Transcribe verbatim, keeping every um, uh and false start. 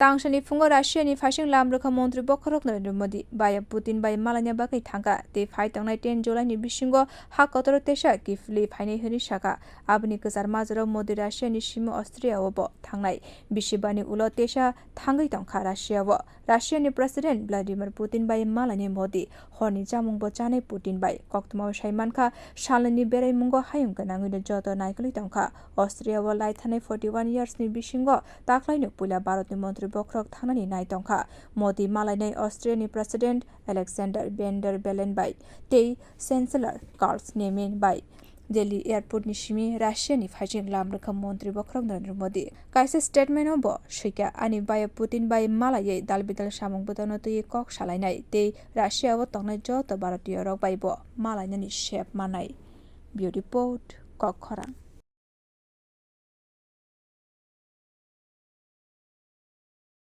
Tangsani phungo Russiani phaising lamrwkha montri bokhorok Narendra Modi baya Putin bai malaina bagwi thangkha tei phai tongnai ten July ni bisingo ha kotoro teisa kiphilwi phainai hwnwi sakha. Aboni kwchar majaro Modi Russiani simi Austria o bo thangnai. Bisi bani ulo teisa thangwi tongkha Russia o. Russiani President Vladimir Putin bai malainai Modi horni chamungbo chanai Putin bai. Koktwmao sai mankha, salnwini beraimungo hayung gwnangwino joto naikolwi tongkha. Austria o lai thanai forty one years ni bisingo taklaino puila Bharatni montri bokhorok thangnani nai tongkha. Modi malainai Austriani President Alexander Van der Bellen bai tei Chancellor Karl Nehammer bai Delhi airport ni simi Russiani phaising lamrwkha montri bokhorok Narendra Modi. Kaisa statement o bo swikha, ani baya Putin bai malaiwi dal bidal samung bwtano twiwi kok salainai tei Russia o tongnai joto Bharatiyo rok bai bo malainani sep manai. Bureau Report, Kokkhorang.